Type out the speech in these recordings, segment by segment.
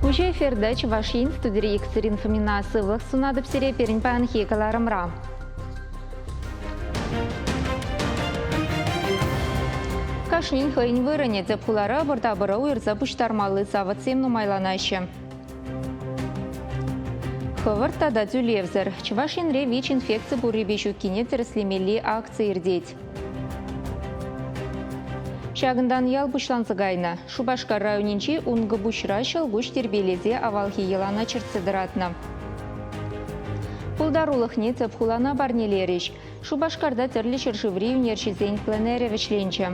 Уҫӑ эфирта Чӑваш Ен студири Екатерина Фомина сывлӑх сунатӑп сире пирӗн паянхи кӑларӑмра. Кашнин хӑйӗн вырӑнӗ тӗп хулара ӑпӑр-тапӑра уйӑрса пуҫтармалли савӑтсем нумайланаҫҫӗ. Хӑвӑрт тата тӳлевсӗр. Чӑваш Енре ВИЧ-инфекци пуррипе ҫуккине тӗрӗслемелли акци иртет. Ҫакӑнтан ял пуҫланса кайнӑ. Шупашкар районӗнчи Ункӑпуҫра ҫӑлкуҫ тирпейлесе авалхи йӑлана чӗртсе тӑратнӑ. Пултарулӑхне тӗп хулана парнелерӗҫ. Шупашкарта тӗрлӗ ҫӗршыври ӳнерҫӗсен пленэрӗ вӗҫленчӗ.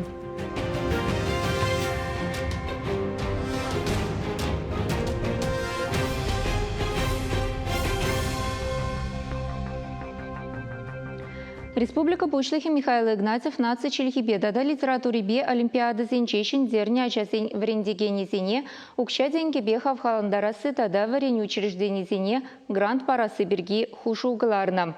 Республика Пуҫлӑхӗ Михаил Игнатьев наци чӗлхипе тата литературипе олимпиадӑсенче ҫӗнтернӗ ачасен вӗрентекенӗсене укҫа-тенкӗпе хавхалантарасси тата вӗренӳ учрежденисене грант парасси пирки хушу кӑларнӑ.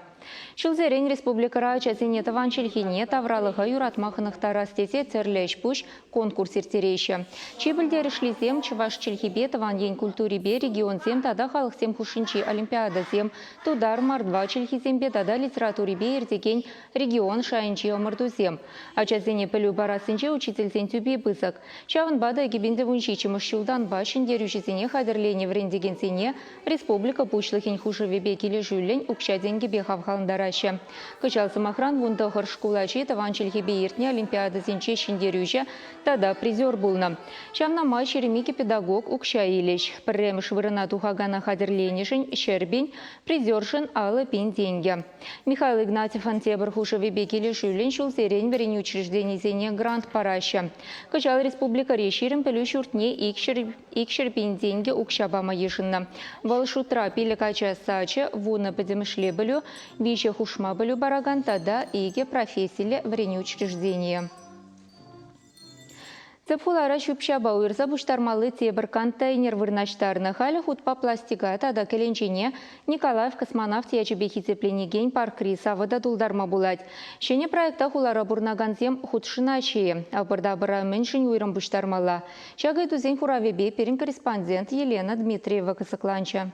Ҫулсерен республикӑра ачасене тӑван чӗлхене, тавралӑха юратма хӑнӑхтарас тесе тӗрлӗ ӗҫ-пуҫ, конкурс ирттереҫҫӗ. Чи пӗлтерӗшлисем чӑваш чӗлхипе, тӑван ен культурипе регионсем тата халӑхсем хушшинчи олимпиадӑсем, тутар, мордва чӗлхисемпе тата литературипе иртекен регион шайӗнчи ӑмӑртусем. Ачасене пӗлӳ парассинче учительсен тӳпи пысӑк. Ҫавӑнпа та 2017 ҫултанпа ҫӗнтерӳҫӗсене хатӗрленӗ вӗрентекенсене Республика Пуҫлӑхӗн хушӑвӗпе килӗшӳллӗн укҫа-тенкӗпе хавхалантараҫҫӗ. Кӑҫал, сӑмахран, 19 шкул ачи тӑван чӗлхепе иртнӗ олимпиадӑсенче ҫӗнтерӳҫӗ тата призер пулнӑ. Ҫавна май 22 педагог укҫа илӗҫ. Пӗрремӗш вырӑна тухакана хатӗрленӗшӗн 100 000, призершӑн 50 000 тенкӗ. Михаил Игнатьевӑн тепӗр хушӑвӗпе килӗшӳллӗн ҫулсерен вӗренӳ учрежденисене грант параҫҫӗ. Кӑҫал республикӑри 20 пӗлӳ ҫуртне 200 пин тенкӗ укҫа пама йышӑннӑ. Вӑл шутра пилӗк ача сачӗ, вунӑ пӗтӗмӗшле пӗлӳ, виҫӗ хушма пӗлӳ паракан тата икӗ профессиллӗ вӗренӳ учрежденийӗ. Тӗп хулара ҫӳп-ҫапа уйӑрса пуҫтармалли тепӗр контейнер вырнаҫтарнӑ. Халӗ хутпа пластика тата кӗленчене Николаев космонавт ячӗпе хисепленекен паркри савӑта тултарма пулать. Ҫӗнӗ проекта хулара пурӑнакансем хутшӑнаҫҫӗ-и? Ӑпӑр-тапӑра мӗншӗн уйрӑм пуҫтармалла? Ҫак ыйтусен хуравӗпе пирӗн корреспондент Елена Дмитриева кӑсӑкланчӗ.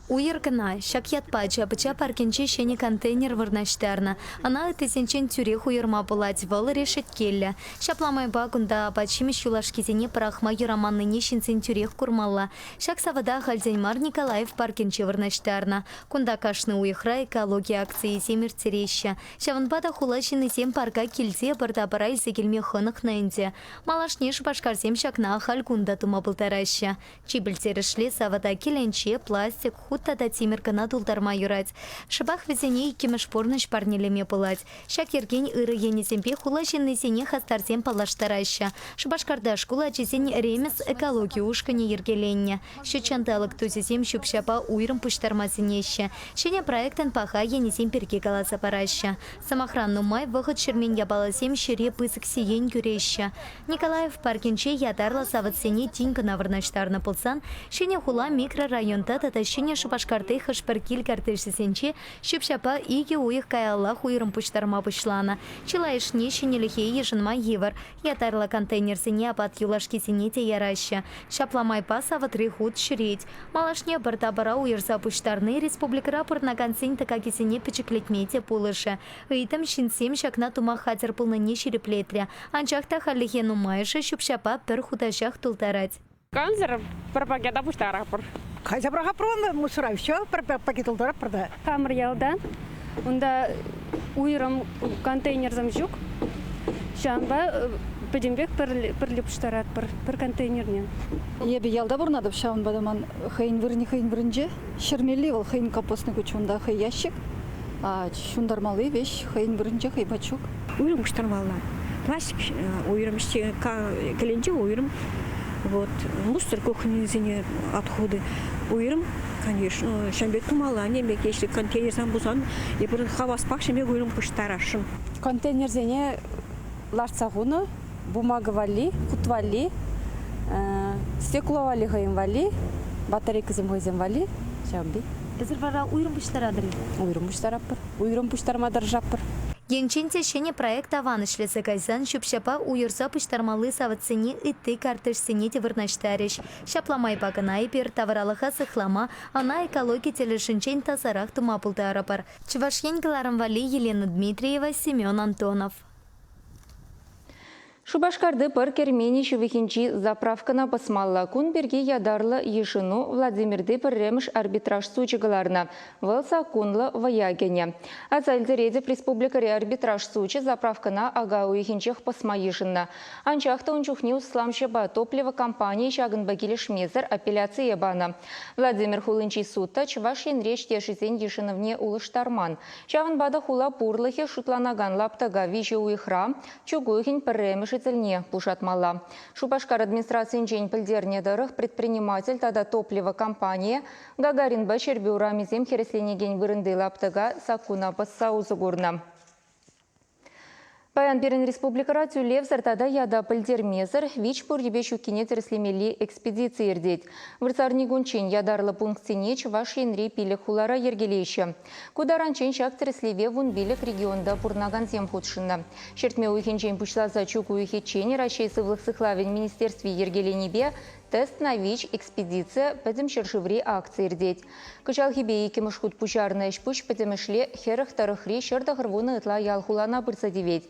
Уйӑр кӑна, ҫак ятпа ача-пӑча паркӗнче ҫӗнӗ контейнер вырнаҫтарнӑ. Ӑна ыттисенчен тӳрех уйӑрма пулать, вӑл решеткеллӗ. Ҫапла майпа кунта апат-ҫимӗҫ юлашкисене пӑрахма юраманнине ҫынсен тӳрех курмалла. Ҫак савӑта ахальтен мар Николаев паркӗнче вырнаҫтарнӑ. Кунта кашни уйӑхра экологи акцийӗсем ирттереҫҫӗ. Ҫавӑнпа та хула ҫыннисем парка килте ӑпӑр-тапӑра илсе килме хӑнӑхнӑ ӗнтӗ. Малашне Шупашкарсем ҫакна ахаль кун та тума пултараҫҫӗ. Чи пӗлтерӗшли савӑта кӗленче, пластик, хут тата тимӗр кӑна тултарма юрать. Шӑпах вӗсене иккӗмӗш пурнӑҫ парнелеме пулать. Ҫак йӗркен ырӑ енӗсемпе хула ҫыннисене хастарсем паллаштараҫҫӗ. Шупашкарта шкул ачисен Ремес экологи ушкӑнӗ йӗркеленнӗ. Ҫут ҫанталӑк тусӗсем ҫӳп-ҫапа уйрӑм пуҫтарма сӗнеҫҫӗ. Ҫӗнӗ проектӑн паха енӗсем пирки каласа параҫҫӗ. Сӑмахран, нумай вӑхӑт ҫӗрмен япаласем ҫӗре пысӑк сиен кӳреҫҫӗ. Николаев паркӗнче ятарлӑ савӑтсене тин кӑна вырнаҫтарнӑ пулсан, Ҫӗнӗ хула микрорайонта тата Ҫӗнӗ Шупашкарти хӑш-пӗр кил картишӗсенче ҫӳп-ҫапа икӗ уйӑх каяллах уйрӑм пуҫтарма пуҫланӑ. Чылайӑшне ҫӗнӗлӗхе йышӑнма йывӑр. Ятарлӑ контейнерсене апат юлашкисене те яраҫҫӗ. Ҫапла майпа савӑтри хут ҫӗрет. Малашне пӗр тапӑра уйӑрса пуҫтарни республикӑра пурӑнакансен тӑкакӗсене пӗчӗклетме те пулӑшӗ. Ыйтӑм ҫынсем ҫакна тума хатӗр пулнине ҫирӗплетрӗ. Анчах та хальлӗхе нумайӑшӗ ҫӳп-ҫапа пӗр хутаҫах тултарать. Кансӗр пӗр пакета пуҫтаратпӑр. Кайса пӑрахатпӑр мусора, все, пӗр пакет тултаратпӑр та. Хамӑр ялта унта уйрӑм контейнерсем ҫук. Ҫавӑнпа пӗтӗмпех пӗрле пуҫтаратпӑр, пӗр контейнерне. Эпӗ ялта пурӑнатӑп, ҫавӑнпа та ман хӑйӗн вырӑнӗ хӑйӗн вырӑнче. Ҫӗрмелли вӑл хӑйӗн компостный кучу унта хӑй ящик, а ҫунтармалли веҫ хӑйӗн вырӑнче хӑй бачок. Уйрӑм пуҫтармалла. Пластик уйрӑм, кӗленче уйрӑм. Вот. Мусор кухнисене отходы уйрӑм, конечно, ҫавӑн пек тумалла, нем пек, если контейнерсем пулсан, эпир хаваспах ҫемье уйрӑм пуҫтарасшӑн. Контейнерсене лартса хунӑ бумага валли, хут валли, стекло валли хӑйӗн валли, батарейкӑсем хӑйсем валли, ҫавӑн пек. Эсир вара уйрӑм пуҫтаратӑр-и? Уйрӑм пуҫтаратпӑр. Уйрӑм пуҫтарма тӑрӑшатпӑр. Енчен те ҫӗнӗ проект аван ӗҫлесе кайсан ҫӳп-ҫапа уйӑрса пуҫтармалли савӑтсене ытти картишсене те вырнаҫтарӗҫ. Ҫапла майпа кӑна эпир тавралӑха сыхлама, ӑна экологи тӗлӗшӗнчен тасарах тума пултарӑпӑр. Чӑваш Ен кӑларӑм валли Елена Дмитриева, Семен Антонов. Шупашкарти пӑр керменӗ ҫывӑхӗнчи заправкӑна пӑсмалла. Кун пирки ятарлӑ йышӑну Владимирти пӗрремӗш арбитраж сучӗ кӑларнӑ. Вӑл саккунлӑ вӑя кӗнӗ. Аса илтеретӗп, республикӑри арбитраж сучӗ заправкӑна ака уйӑхӗнчех пӑсма йышӑннӑ. Анчах та ун чухне усламҫӑпа топливо компанийӗ ҫакӑнпа килӗшмесӗр апелляцие панӑ. Владимир хулинчи суд та Чӑваш Енре ӗҫтешӗсен йышӑнӑвне улӑштарман. Ҫавӑнпа та хула пурлӑхӗ шутланакан лаптӑка виҫӗ уйӑхра чӳк уйӑхӗн пӗрремӗшӗ тӗлне пушатмалла. Шупашкар администрацийӗнчен пӗлтернӗ тӑрӑх, предприниматель тата топливо компанийӗ Гагаринпа Ҫӗрпӳ урамӗсем хӗресленекен вырӑнти лаптӑка саккуна пӑсса усӑ курнӑ. Паян пирӗн республикӑра тӳлевсӗр тата ята пӗлтермесӗр ВИЧ пуррипе ҫуккине тӗрӗслемелли экспедици иртет. Вырсарникунччен ятарлӑ пунктсене Чӑваш Енри пилӗк хулара йӗркелеҫҫӗ. Ку таранччен ҫак тӗрӗслеве 15 регионта пурӑнакансем хутшӑннӑ. Ҫӗртме уйӑхӗнчен пуҫласа чӳк уйӑхӗччен Раҫҫей сывлӑх сыхлавӗн министерстви йӗркеленипе Тест на ВИЧ экспедиция пӗтӗм ҫӗршыври акци иртет. Кӑҫалхипе иккӗмӗш хут пуҫарнӑ ӗҫ-пуҫ пӗтӗмӗшле 40 тӑрӑхри 190 ытла ял-хулана пырса тивет.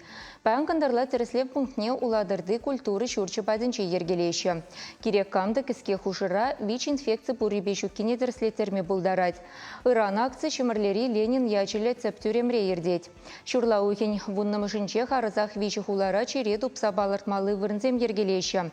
Паян кӑнтӑрла тӗрӗслев пунктне Улатӑрти культура ҫурчӗ патӗнче йӗркелеҫҫӗ. Кирек кам та кӗске хушӑра ВИЧ-инфекци пуррипе ҫуккине тӗрӗслеттерме пултарать. Ыран акци Ҫӗмӗрлери Ленин ячӗллӗ тӗп тӳремре иртет. Ҫурла уйӑхӗн вуннӑмӗшӗнче харӑсах виҫӗ хулара чире тупса палӑртмалли вырӑнсем йӗркелеҫҫӗ.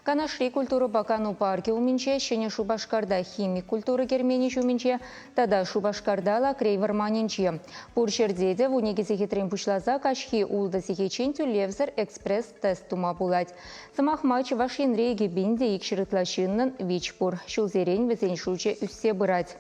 Канашри культурӑпа кану паркӗ умӗнче, Ҫӗнӗ Шупашкарта химик культура керменӗ ҫумӗнче тата Шупашкарта Лакрей вӑрманӗнче. Пур ҫӗрте те 12 сехетрен пуҫласа каҫхи ултӑ сехетчен тӳлевсӗр экспресс-тест тума пулать. Сӑмах май, Чӑваш Енре 2200 ытла ҫыннӑн ВИЧ пур. Ҫулсерен вӗсен шучӗ ӳссе пырать.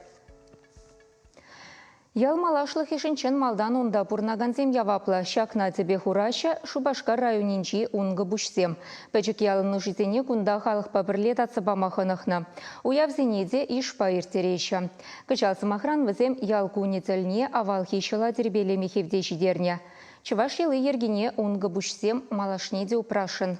Ял малашлӑхӗшӗн чӑн малтан унта пурӑнакансем яваплӑ. Ҫакна тӗпе хураҫҫӗ Шупашкар районӗнчи Ункӑпуҫсем. Пӗчӗк ялӑн нушисене кунта халӑхпа пӗрле татса пама хӑнӑхнӑ. Уявсене те йышпа ирттереҫҫӗ. Кӑҫал, сӑмахран, вӗсем ял кунӗ тӗлне авалхи ҫӑла тирпейлеме хевте ҫитернӗ. Чӑваш йӑли-йӗркине Ункӑпуҫсем малашне те упрасшӑн.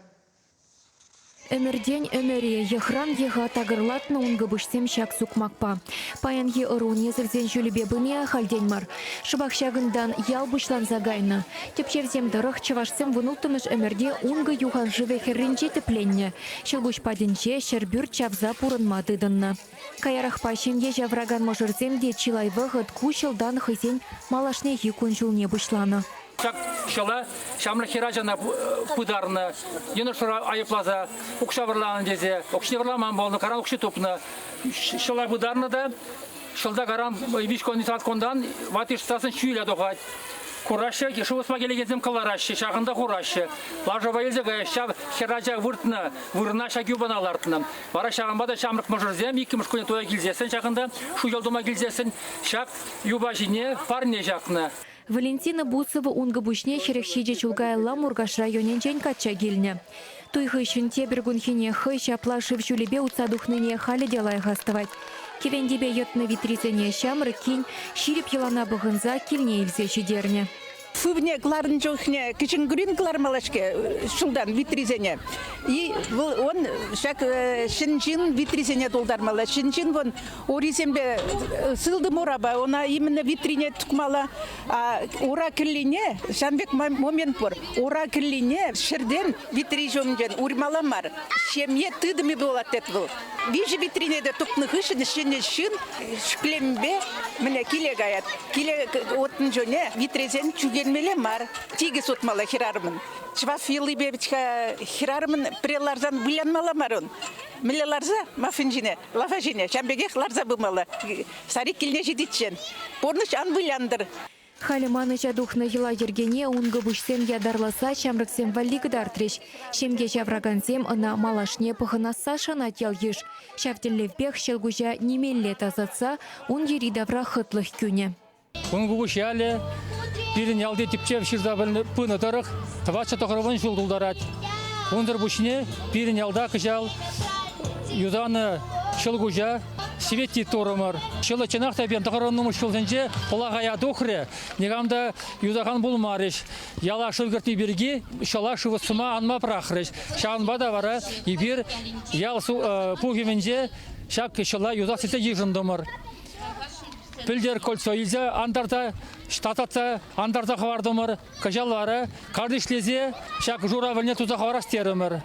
Ӗмӗртен ӗмӗре, йӑхран йӑха такӑрлатнӑ ункӑпуҫсем ҫак сукмакпа. Паянхи ӑру несӗлсен ҫулӗпе пыни ахальтен мар. Шӑпах ҫакӑнтан ял пуҫланса кайнӑ. Тӗпчевсем тӑрӑх чӑвашсем вунулттӑмӗш ӗмӗрте Ункӑ юханшывӗ хӗрринче тӗпленнӗ. Ҫӑлкуҫ патӗнче ҫӗрпӳрт чавса пурӑнма тытӑннӑ. Каярахпа ҫемье ҫавӑракан мӑшӑрсем те чылай вӑхӑт ку ҫӑлтан хӑйсен малашнехи кун-ҫулне пуҫланӑ. Ҫак ҫӑла ҫамрӑк хӗрачана пытарнӑ, йӑнӑшра айӑпласа укҫа вӑрланӑ тесе, укҫине вӑрламан пулнӑ, каран укҫи тупнӑ. Ҫӑла пытарнӑ та ҫӑлта каран виҫ кун, сат кунтан ватти шӑтсассӑн ҫӳле тухать. Хураҫҫӗ, шыв ӑсма килекенсем кӑлараҫҫӗ, ҫакӑнта хураҫҫӗ. Лашапа илсе каяҫҫӗ, ҫав хӗрача выртнӑ вырӑна ҫак юпана лартнӑ. Вара ҫавӑнпа та ҫамрӑк мӑшӑрсем иккӗмӗш кунне туя килсессӗн ҫакӑнта, шуҫӑл тума килсессӗн ҫак юпа ҫине парне ҫакнӑ. Валентина Буцева Ункӑпуҫне 47 ҫул каялла Муркаш районӗнчен качча килнӗ. Туй хыҫҫӑн тепӗр кунхине хӑй ҫапла шыв ҫулӗпе утса тухнине халӗ те лайӑх астӑвать. Кӗвентепе йӑтнӑ витрисене ҫамрӑк кин ҫирӗп йӑлана пӑхӑнса килне илсе ҫитернӗ. Сывне кӑларнӑ чухне кӗҫӗн кӑлармалла-ҫке ҫултан витрисене. И вӑл он ҫак ҫӗн ҫын витрисене тултармалла. Ҫӗн ҫын вон урисемпе сылтӑм урапа ӑна именно витрине тукмалла. А ура кӗллине ҫавӑн пек момент пур. Ура кӗллине ҫӗртен витри ҫумӗнчен урмалла мар. Ҫемье тытӑмӗ пулать тет вӑл. Виҫӗ витрине те тупнӑ хыҫҫӑн ҫӗнӗ ҫын ҫӗклемпе мӗне киле каять. Киле утнӑ чухне витресен чӳхенмелле мар. Тикӗс утмалла хӗрарӑмӑн. Чӑваш йӑлипе вӗт-ха хӗрарӑмӑн пӗрре ларсан вылянмалла мар ун. Мӗнле ларса мафин ҫине, лаша ҫине ҫавӑн пекех ларса пымалла. Старик килне ҫитиччен. Пурнӑҫ ан вылянтӑр. Халӗ манӑҫа тухнӑ йӑла-йӗркене ункӑпуҫсем ятарласа ҫамрӑксем валли кӑтартрӗҫ. Ҫемье ҫавӑракансем ӑна малашне пӑхӑнасса шанать ял-йыш. Ҫав тӗллевпех ҫӑлкуҫа нимелле тасатса ун йӗри-тавра хӑтлӑх кӳнӗ. Ункӑпуҫ ялӗ пирӗн ялти тӗпчев ҫырса пынӑ тӑрӑх 490 ҫул тултарать. Унсӑр пуҫне пирӗн ялта кӑҫал юсанӑ ҫӑлкуҫа Ҫветит турӑмӑр. Ҫӑлӑ чӑнах та пирӗн тӑхӑрвуннӑмӗш ҫулсенче пӑлахая тухрӗ. Никам та юсакан пулмарӗҫ. Яла шыв кӗртни пирки ҫӑла шыв ӑсма анма пӑрахрӗҫ. Ҫавӑнпа та вара эпир ял пухӑвӗнче ҫак ҫӑла юсас тесе йышӑнтӑмӑр. Пӗлтӗр кольцо илсе антарса, тасатса антарса хӑвартӑмӑр. Кӑҫал вара картишлесе ҫак журавльне туса хӑварас терӗмӗр.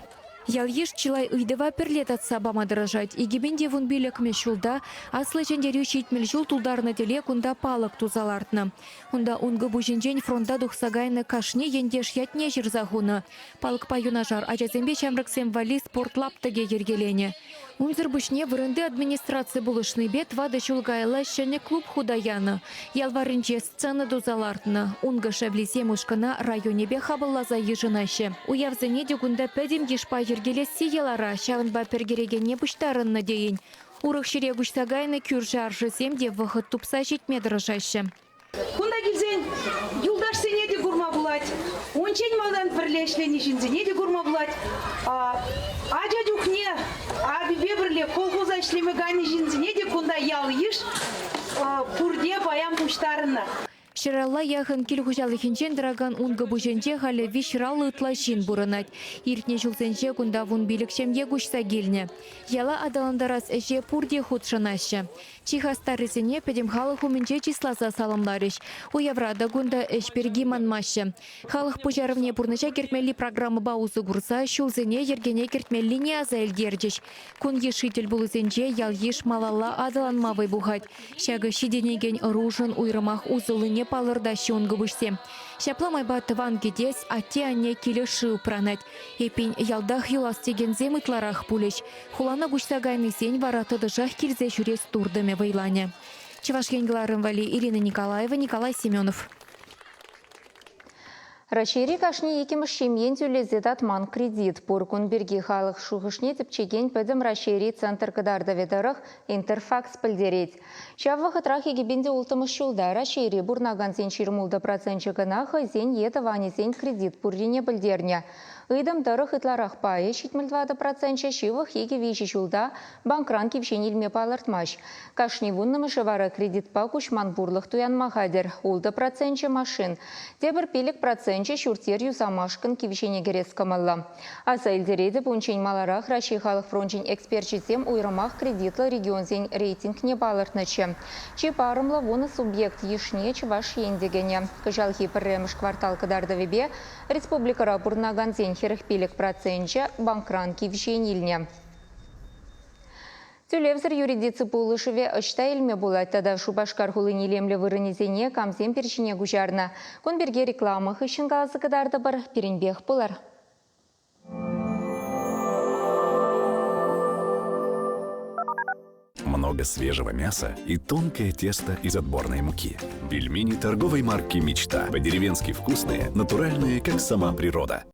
Ял-йыш чылай ыйтӑва пӗрле татса пама тӑрӑшать. 2015-мӗш ҫулта Аслӑ Ҫӗнтерӳ 70 ҫул тултарнӑ тӗле кунта палӑк туса лартнӑ. Унта Ункӑпуҫӗнчен фронта тухса кайнӑ кашни ентеш ятне ҫырса хунӑ. Палӑкпа юнашар ачасемпе ҫамрӑксем валли спорт лаптӑкӗ йӗркеленӗ. Унсӑр пуҫне вырӑнти администраци пулӑшнипе тӑватӑ ҫул каялла ҫӗнӗ клуб хута янӑ. Ял варринче сцена туса лартнӑ. Ункӑ шевлисем ушкӑна районӗпе хапӑлласа йышӑнаҫҫӗ. Уявсене те кунта пӗтӗм йышпа йӗркелесси йӑлара, ҫавӑнпа пӗр кӗрекене пуҫтарӑннӑ тейӗн. Урӑх ҫӗре куҫса кайнӑ кӳршӗ-аршӑсем те вӑхӑт тупса ҫитме тӑрӑшаҫҫӗ. Кунта килсен юлташсене те курма пулать. Унччен малтан пӗрле ӗҫленӗ ҫынсене те курма пулать. Ача чухне апипе пӗрле колхоза ӗҫлеме кайнӑ ҫынсене те кунта ял-йыш пурте паян пуҫтарӑннӑ. Ҫӗралла яхӑн кил хуҫалӑхӗнчен тӑракан Ункӑпуҫӗнче халӗ виҫраллӑ ытла ҫын пурӑнать. Иртнӗ ҫулсенче кунта 15 ҫемье куҫса килнӗ. Яла аталантарас ӗҫе пурте хутшӑнаҫҫӗ. Чи хастаррисене пӗтӗм халӑх умӗнче чысласа саламларӗҫ. Уявра та кунта ӗҫ пирки манмаҫҫӗ. Халӑх пуҫарӑвне пурнӑҫа кӗртмелли программӑпа усӑ курса ҫулсене йӗркене кӗртмеллине аса илтерчӗҫ. Кун йышши тӗлпулусенче ял-йыш малалла аталанма вӑй пухать. Ҫакӑ ҫитӗнекен ӑрушӑн уйрӑмах усӑллине палӑртаҫҫӗ ункӑпуҫсем. Ҫапла майпа тӑван кӗтес, атте-анне килӗшӳ упранать. Эппин, ялтах юлас текенсем ытларах пулӗҫ. Хулана куҫса кайнисен вара тӑтӑшах килсе ҫӳрес туртӑмӗ вӑйланӗ. Чӑваш Ен кӑларӑм валли Ирина Николаева, Николай Семенов. Раҫҫейри кашни иккӗмӗш ҫемьен тӳлесе татман кредит пур. Кун пирки халӑх шухӑшне тӗпчекен Пӗтӗм Раҫҫейри центр кӑтартӑвӗ тӑрӑх Интерфакс пӗлтерет. Ҫав вӑхӑтрах 2006 ҫулта Раҫҫейре пурӑнакансен 26 проценчӗ кӑна хӑйсен е тӑванӗсен кредит пуррине пӗлтернӗ. Ыйтӑм тӑрӑх ытларах пайӗ, 74 проценчӗ, ҫывӑх икӗ-виҫӗ ҫулта банкран кивҫен илме палӑртмасть. Кашни вуннӑмӗшӗ вара кредитпа куҫман пурлӑх туянма хатӗр, ултӑ проценчӗ машин. Тепӗр 5 проценчӗ ҫурт-йӗр юсамашкӑн кивҫене кӗрес кӑмӑллӑ. Аса илтеретӗп, унччен маларах Раҫҫей халӑх фрончӗн эксперчӗсем уйрӑмах кредитлӑ регионсен рейтингне палӑртнӑччӗ. Чи парӑмлӑ вунӑ субъект йышне Чӑваш Ен те кӗнӗ. Кӑҫалхи пӗрремӗш квартал кӑтартӑвӗпе Республикӑра пурӑнакансен 45 проценчӗ банкран кивҫен илнӗ. Тӳлевсӗр юридици пулӑшӑвӗ ӑҫта илме пулать тата Шупашкар хулин илемлӗ вырӑнӗсене камсем пир ҫине куҫарнӑ? Кун пирки реклама хыҫҫӑн каласа кӑтартӑпӑр. Пирӗнпех пулӑр. Много свежего мяса и тонкое тесто из отборной муки. Пельмени торговой марки «Мечта». По-деревенски вкусные, натуральные, как сама природа.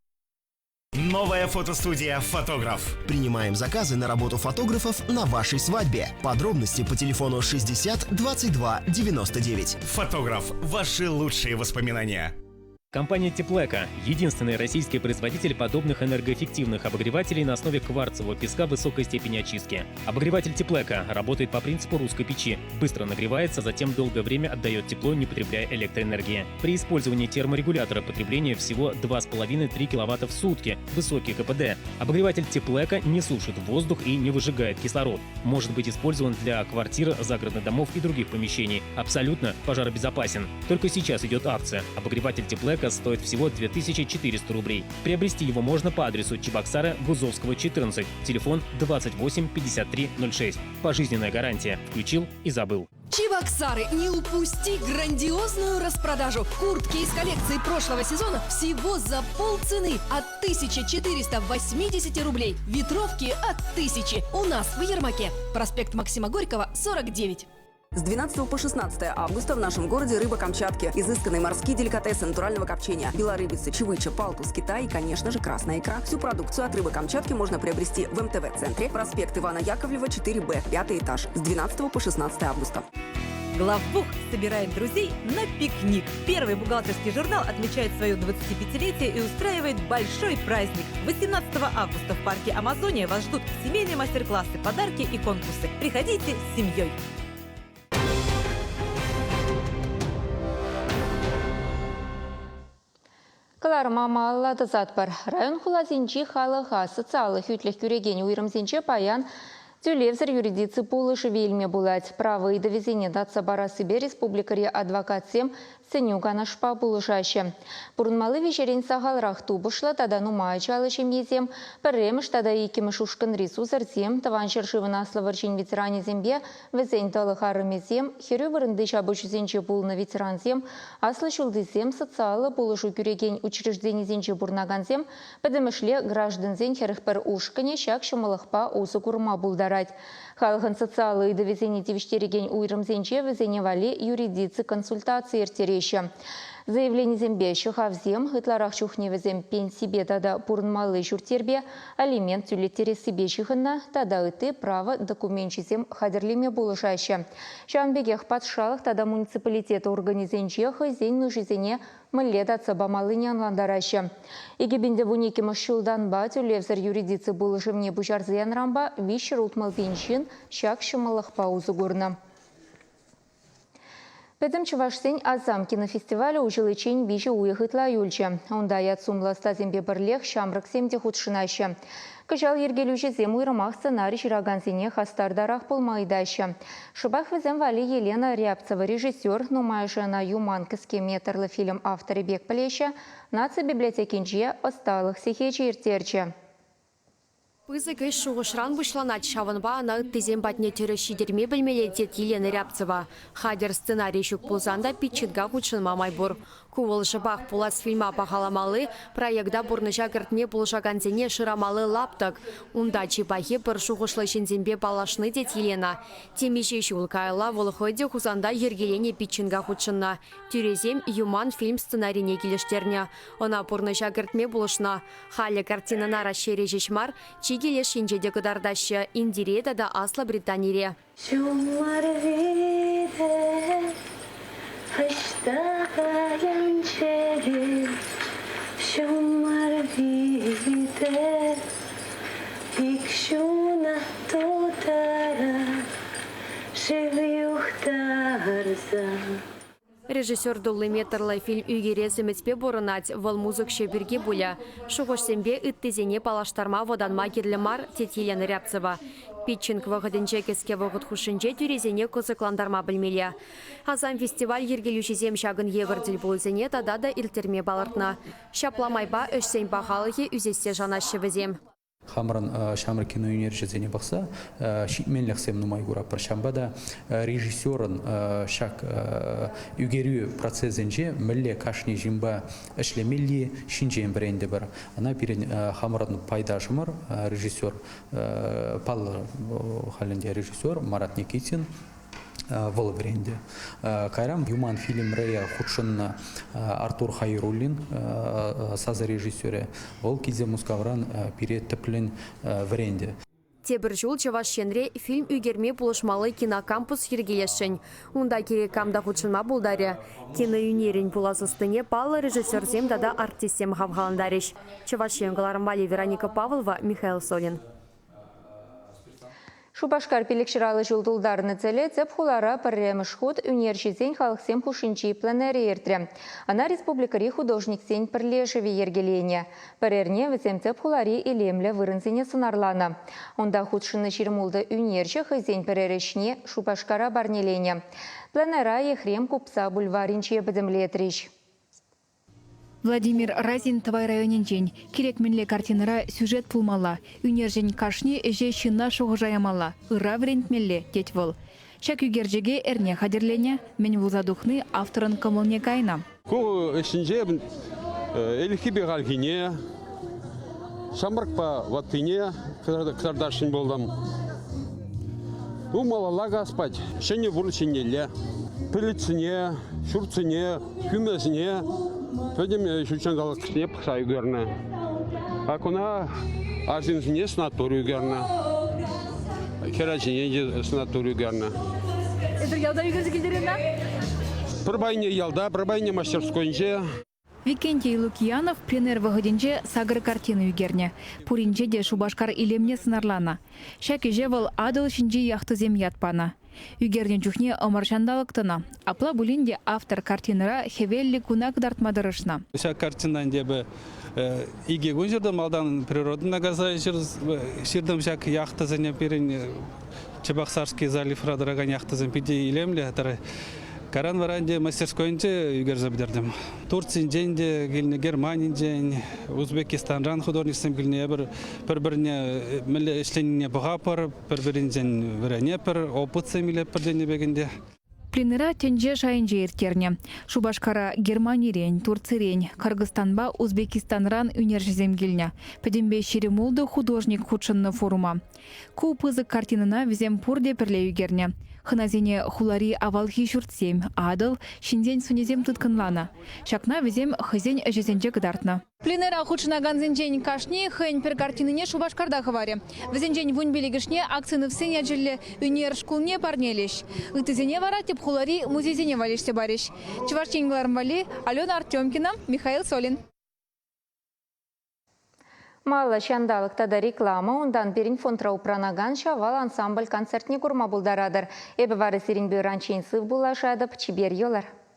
Новая фотостудия «Фотограф». Принимаем заказы на работу фотографов на вашей свадьбе. Подробности по телефону 60 22 99. «Фотограф». Ваши лучшие воспоминания. Компания «Теплэко» – единственный российский производитель подобных энергоэффективных обогревателей на основе кварцевого песка высокой степени очистки. Обогреватель «Теплэко» работает по принципу русской печи. Быстро нагревается, затем долгое время отдает тепло, не потребляя электроэнергии. При использовании терморегулятора потребление всего 2,5-3 киловатта в сутки, высокий КПД. Обогреватель «Теплэко» не сушит воздух и не выжигает кислород. Может быть использован для квартир, загородных домов и других помещений. Абсолютно пожаробезопасен. Только сейчас идет акция. Обогреватель «Теплэко» стоит всего 2400 рублей. Приобрести его можно по адресу Чебоксары, Гузовского, 14. Телефон 28 53 06. Пожизненная гарантия. Включил и забыл. Чебоксары, не упусти грандиозную распродажу. Куртки из коллекции прошлого сезона всего за полцены от 1480 рублей. Ветровки от 1000. У нас в Ермаке. Проспект Максима Горького, 49. С 12 по 16 августа в нашем городе рыба Камчатки. Изысканные морские деликатесы натурального копчения. Белорыбица, чавыча, палтус, кита и, конечно же, красная икра. Всю продукцию от рыбы Камчатки можно приобрести в МТВ-центре. Проспект Ивана Яковлева, 4Б, пятый этаж. С 12 по 16 августа. Главбух собирает друзей на пикник. Первый бухгалтерский журнал отмечает свое 25-летие и устраивает большой праздник. 18 августа в парке «Амазония» вас ждут семейные мастер-классы, подарки и конкурсы. Приходите с семьей. Кӑларӑма малалла тӑсатпӑр. Район хуласенчи халӑха социаллӑ хӳтлӗх кӳрекен уйрӑмсенче паян тӳлевсӗр юридици пулӑшӑвӗ илме пулать. Право ыйтӑвӗсене татса парассипе республикӑри адвокатсем сӗнӳ-канашпа пулӑшаҫҫӗ. Пурӑнмалли виҫерен сахалрах тупӑшлӑ тата нумай ачаллӑ ҫемьесем, пӗрремӗш тата иккӗмӗш ушкӑнри сусӑрсем, Тӑван ҫӗршывӑн Аслӑ вӑрҫин ветеранӗсемпе вӗсен тӑлӑх арӑмӗсем, хӗрӳ вырӑнти ҫапӑҫусенче пулнӑ ветерансем, аслӑ ҫултисем, социаллӑ пулӑшу кӳрекен учрежденисенче пурӑнакансем, пӗтӗмӗшле граждансен 41 ушкӑнӗ ҫак ҫӑмӑллӑхпа усӑ курма пултарать. Халӑхӑн социаллӑ ыйтӑвӗсене тивӗҫтерекен уйрӑмсенче вӗсене валли юридици консультацийӗ ирттереҫҫӗ. Заявленисемпе ҫӑхавсем ытларах чухне вӗсем пенсипе тата пурӑнмалли ҫурт-йӗрпе, алимент тӳлеттерессипе ҫыхӑннӑ тата ытти право докуменчӗсем хатӗрлеме пулӑшаҫҫӗ. Ҫавӑн пекех патшалӑх тата муниципалитет органӗсенче хӑйсен нушисене мӗнле татса памаллине ӑнлантараҫҫӗ. 2012 ҫултанпа тӳлевсӗр юридици пулӑшӑвне пуҫарса янӑранпа 360 пин ҫын ҫак ҫӑмӑллӑхпа усӑ курнӑ. Пӗтӗм чӑвашсен «Асам» кинофестивалӗ уҫӑличчен виҫӗ уйӑх ытла юлчӗ. Унта ят-сумлӑ ӑстасемпе пӗрлех ҫамрӑксем те хутшӑнаҫҫӗ. Кӑҫал йӗркелӳҫӗсем уйрӑмах сценари ҫыракансене хастартарах пулма ыйтаҫҫӗ. Шӑпах вӗсем валли Елена Рябцева режиссер, нумайӑшӗ ӑна Юман кӗске метрлӑ фильм авторӗ пек пӗлеҫҫӗ, Наци библиотекинче ӑсталӑх сехечӗ ирттерчӗ. Пысӑк ӗҫ шухӑшран пуҫланать, ҫавӑнпа ӑна ыттисем патне тӗрӗс ҫитерме пӗлмелле, тет Елена Рябцева. Хатӗр сценари ҫук пулсан та питчинга хутшӑнма май пур. Ку вӑл шӑпах пулас фильма пахаламалли, проекта пурнӑҫа кӗртме пулӑшакансене шырамалли лаптӑк. Унта чи пахи пӗр шухӑшлӑ ҫынсемпе паллашни, тет Елена. Темиҫе ҫул каялла вӑл хӑй те Хусанта йӗркеленӗ питчинга хутшӑннӑ. Тӳресем Юман фильм сценарине килӗштернӗ, ӑна пурнӑҫа кӗртме пулӑшнӑ. Халӗ картинӑна Раҫҫейре ҫеҫ мар, чикӗ леш енче те кӑтартаҫҫӗ, Индире тата Аслӑ Британире. Ҫумӑр витӗр ӑҫта каян чӗре, ҫумӑр витӗр ик ҫунат тутарать, шыв юхтарса. Режиссер тулли метрлӑ фильм ӳкерес ӗмӗтпе пурӑнать, вӑл мусӑкҫӑ пирки пулӗ. Шухӑшсемпе ыттисене паллаштарма вӑтанма кирлӗ мар, тет Елена Рябцева. Питчинг вӑхӑтӗнче кӗске вӑхӑт хушшинче тӳресене кӑсӑклантарма пӗлмелле. Асам фестиваль йӗркелӳҫисем ҫакӑн евӗр тӗлпулусене тата та ирттерме палӑртнӑ. Ҫапла майпа ӗҫсен пахалӑхӗ ӳсессе шанаҫҫӗ вӗсем. Хамӑрӑн ҫамрӑк киноӳнерҫӗсене пӑхса ҫитменлӗхсем нумай куратпӑр. Ҫавӑнпа та режиссерӑн ҫак ӳкерӳ процесӗнче мӗнле кашни ҫынпа ӗҫлемелли ҫинчен вӗрентӗпӗр. Ӑна пирӗн хамӑрӑн пайташӑмӑр, режиссер, паллӑ халь ӗнтӗ режиссер Марат Никитин вӑл вӗрентӗ. Кайран Юман фильмре хутшӑннӑ Артур Хайруллин сасӑ режиссерӗ. Вӑл килсе Мускавран пире тӗплӗн вӗрентӗ. Тепӗр ҫул Чӑваш Енре фильм ӳкерме пулӑшмалли кинокампус йӗркелесшӗн. Унта кирек кам та хутшӑнма пултарӗ. Киноӳнерӗн пулас ӑстине паллӑ режиссерсем тата артистсем хавхалантарӗҫ. Чӑваш Ен кӑларӑм валли Вероника Павлова, Михаил Солин. Шупашкар пилӗкҫыраллӑ ҫул тултарнӑ тӗле тӗп хулара пӗрремӗш хут ӳнерҫӗсен халӑхсем хушшинчи пленэрӗ иртрӗ. Ӑна республикӑри художниксен пӗрлешӗвӗ йӗркеленӗ. Пӗр эрне вӗсем тӗп хулари илемлӗ вырӑнсене сӑнарланӑ. Унта хутшӑннӑ 26 ӳнерҫӗ хӑйсен пӗрер ӗҫне Шупашкара парнеленӗ. Пленэра Ехрем купса бульварӗнче пӗтӗмлетрӗҫ. Владимир Разин Тӑвай районӗнчен. Кирек мӗнле картинӑра сюжет пулмалла. Ӳнерҫӗн кашни ӗҫе ҫынна шухӑша ямалла, ырра вӗрентмелле, тет вӑл. Ҫак ӳкерчӗке эрне хатӗрленӗ. Мӗн пулса тухни авторӑн кӑмӑлне кайнӑ. Ку ӗҫӗнче ӗлӗкхипе хальхине, ҫамрӑкпа ваттине кӑтартасшӑн пултӑм. Ну, малалла каспать, ҫӗнӗ пурнӑҫ еннелле. Пӗлӗтсене, ҫуртсене, хӳмесене пӗтӗм ҫутҫанталӑкне пӑхса ӳкернӗ. А куна арҫынсене сӑнатур ӳкернӗ. Хӗрачине те сӑнатур ӳкернӗ. Эсир ялта ӳкерсе килтернӗ? Пӗр пайне ялта, пӗр пайне мастерскойӗнче. Викентий Лукьянов пленэр вӑхӑтӗнче сакӑр картина ӳкернӗ. Пуринче те Шупашкар илемне сӑнарланӑ. Ҫак ӗҫе вӑл Атӑл ҫинчи яхтӑсем ят панӑ. Ӳкернӗ чухне ӑмӑр ҫанталӑк тӑнӑ. Апла пулин те автор картинӑра хӗвеллӗ куна кӑтартма тӑрӑшнӑ. Ҫак картина ӗнтӗ эпӗ икӗ кун ҫыртӑм. Малтан природӑна кайса ҫыртӑм ҫак яхтӑсене пирӗн Чебоксарский заливра тӑракан яхтӑсем питӗ илемлӗ. Каран вара ӗнтӗ мастерскойӗнче ӳкерсе пӗтертӗм. Турцинчен те килнӗ, Германинчен, Узбекистанран художниксем килнӗ. Эпир пӗр-пӗрне мӗнле ӗҫленине пӑхатпӑр, пӗр-пӗринчен вӗренетпӗр, опытсем илетпӗр тенӗ пек ӗнтӗ. Пленэра тӗнче шайӗнче ирттернӗ. Шупашкара Германирен, Турцирен, Кыргызстанпа Узбекистанран ӳнерҫӗсем килнӗ. Пӗтӗмпе 26 художник хутшӑннӑ форума. Ку пысӑк картинӑна вӗсем пурте пӗрле ӳкернӗ. Хӑнасене хулари авалхи ҫуртсем, Атӑл, ҫынсен сӑнӗсем тыткӑнланӑ. Ҫакна вӗсем хӑйсен ӗҫӗсенче кӑтартнӑ. Пленэра хутшӑнакансенчен кашни хӑйӗн пӗр картинине Шупашкарта хӑварӗ. Вӗсенчен вунпиллӗкӗшне Аксеновсен ячӗллӗ ӳнер шкулне парнелӗҫ. Ыттисене вара тӗп хулари музейсене валеҫсе парӗҫ. Чӑваш Ен кӑларӑм валли Алена Артемкина, Михаил Солин. Маллӑ ҫанталӑк тата реклама, унтан пирӗн фондра упранакан Ҫавал ансамбль концертне курма пултаратӑр. Эпӗ вара сирӗнпе ыранччен сыв пуллашатӑп. Чипер юлӑр.